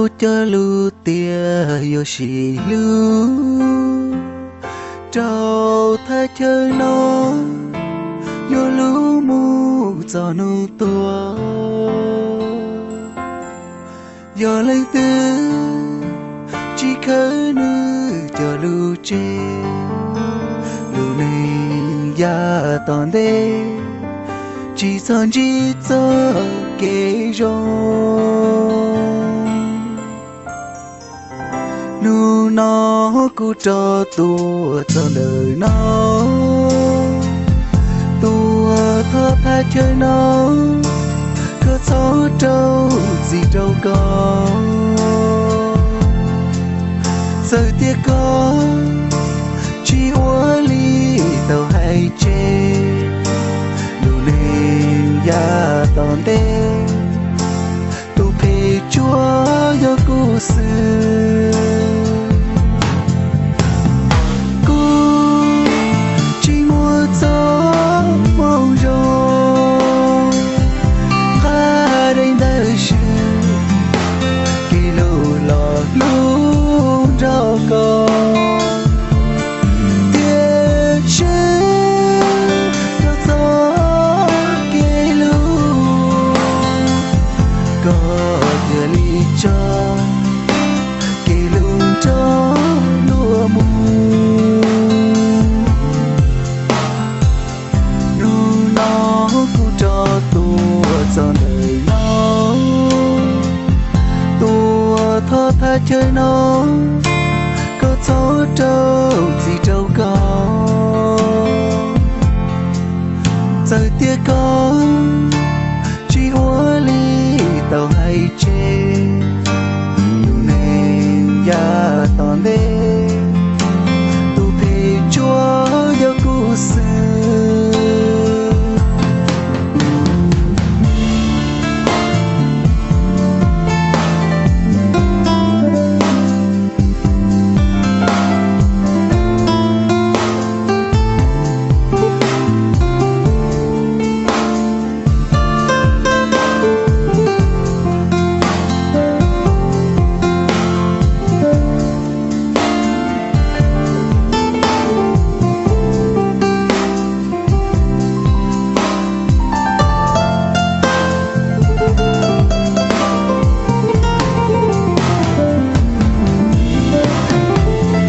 Tau cog lus tias yuav sib hlub rau thaj chaw no, yuav hlub mus txog hnub tuag. Yog leej twg tsis khaws nws cov lus tseg, lub neej yav tom ntej tsis txhob ntsib txoj kev zoo. Hnub no kuv rov tuaj txog ntawm no, tuaj thov thaj chaw no, koj txhob rau txim rau koj. Txawm tias koj tsis ua li tau hais tseg, lub neej yav tom ntej tus phem tsuas yog kuv xwb. Kuv tsis muaj txoj moo zoo nqa dej ntawm swm kev hlub los hlub nrog koj, tiam sis rau txoj kev hlub koj thiaj li tso kev hlub nrog luag mus. Hnub no kuv rov tuaj txog ntawm no, tuaj thov thaj chaw no, koj txhob rau txim rau koj. Txawm tias koj tsis ua li tau hais tseg, lub neej yav tom ntej tus phem tsuas yog kuv xwb.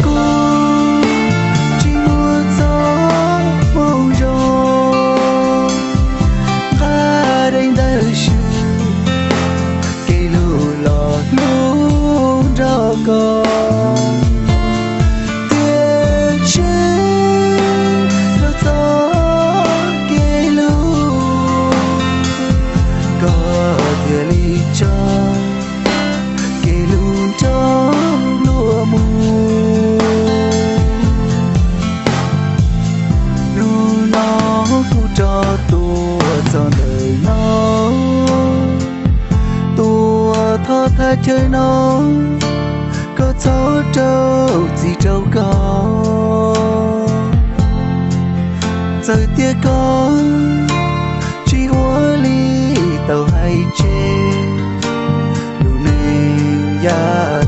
Kuv tsis muaj txoj moo zoo nqa dej ntawm swm kev hlub los hlub nrog koj, tiam sis rau txoj kev hlub koj thiaj li tso kev hlub nrog luag mus. Hnub no kuv rov tuaj txog ntawm no, tuaj thov thaj chaw no, koj txhob rau txim rau koj. Txawm tias koj tsis ua li tau hais tseg, lub neej yav